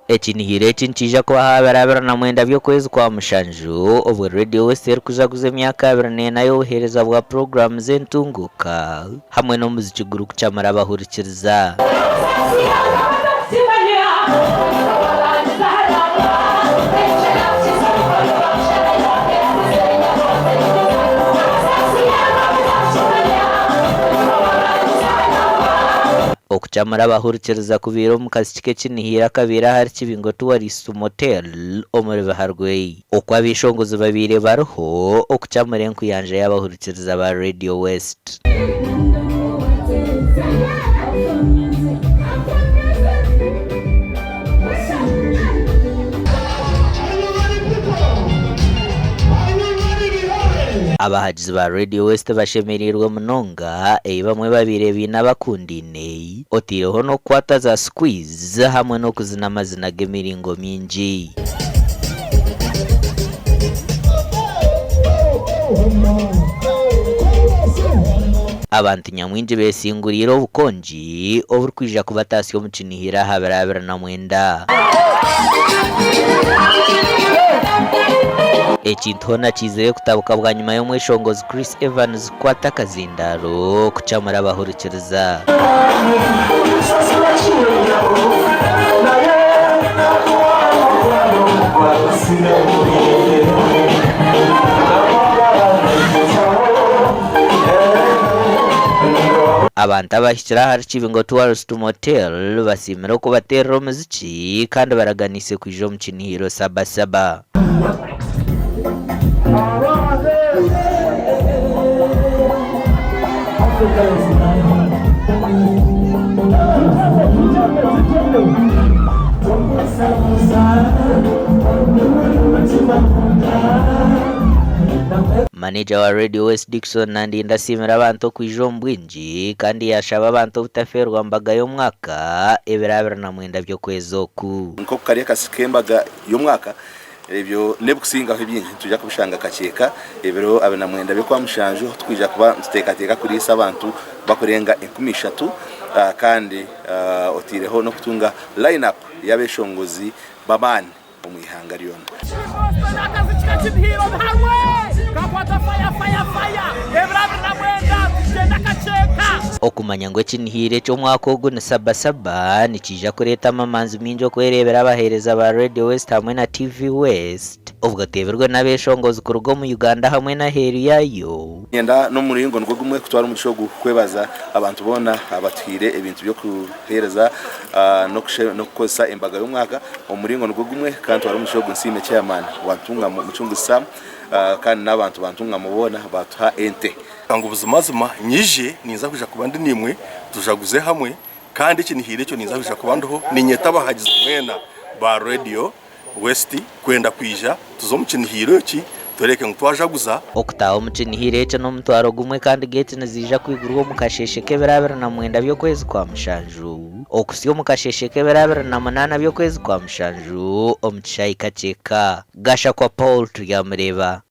Ekinihiro eki nikiija kubaho aha biro 29 by'okwezi kwa mushanju obwo Radio West erikujaguza emyaka 24 y'obuheereza bwa puroguraamu z'entunguuka hamwe n'omuziki gurikucamura abahurikiriza. Okucamura abahurikiriza kubaire omu kasiki k'ekinihiiro akabaire ahari Kibingo Tourist Motel omuri Biharwe. Oku abeshongozi babaire bariho okucamura enkuyanja y'abahurikiriza ba Radio West. Abahagizi ba Radio West bashemereirwe munonga ei bamwe babaire baine abakundaine, otaireho n'okukwata za squeeze hamwe n'okuzina amazina g'emiringo mingi. Abantu nyamwingi beesinguriire obukongi oburikwija kubataasya omu kinihira aha biro 29. Ekintu hoona kiizire kutabuka bwanyima y'omweshongozi Chris Evans kukwata akazindaaro kucamura abahurikiriza. Abantu abahikire ahari Kibingo Tourist Motel basiimire okubateerera omuziki kandi baraganiise kwija omu kinihiro Sabasaba. Maneja wa Radio West Dickson Nandinda asiimire abantu okwija omu bwingi kandi yaashaba abantu obutafeerwa mbaga y'omwaka ebiro 29 by'okwezi oku. Nk'oku kari akasiki k'embaga y'omwaka, ebyo n'ebikusingaho ebingi nitwija kubishanga kakyeka ebiro 29 by'Okwamushanju ahu tukwija kuba nituteekateeka kuriisa abantu bakurenga 3000 kandi otaireho n'okutunga line up y'abeshongozi b'amaani omu ihanga ryona. Okumanya ngu ekinihiiro eky'omwaka ogu ni Saba Saba nikiija kureeta amamanzi maingi okwereebera abaheereza ba Radio West hamwe na TV West obwo oteebirwe n'abeshongozi kuruga omu Uganda hamwe n'aheeru yaayo. Niinyenda n'omuringo nigwo gumwe kutwara omugisha ogu kwebaza abantu boona abatuhaire ebintu by'okuheereza n'okukozesa embaga y'omwaka. Omu muringo nigwo gumwe ka ntware omugisha ogu nsiime chairman wa Ntungamo Mucunguzi Sam kandi n'abantu ba Ntungamo boona baatuha ente. Ngu buzimazima nyije ninza kwija kuba ndi naimwe tujaguze hamwe kandi ekinihiire ekyo ninza kwija kuba ndiho ninyeta abahagizi mwena ba Radio West kwenda kwija tuze omu kinihiiro eki tworeke ngu twajaguza. Okutaaha omu kinihiiro ekyo n'omutwaro gumwe kandi geeti niziija kwigurwa omu kasheeshe k'ebiro 29 by'okwezi kwa mushanju okuhitsya omu kasheeshe k'ebiro 28 by'okwezi kwa mushanju omu kishaayi Kakyeka. Gashakwa Paul Turyamureeba.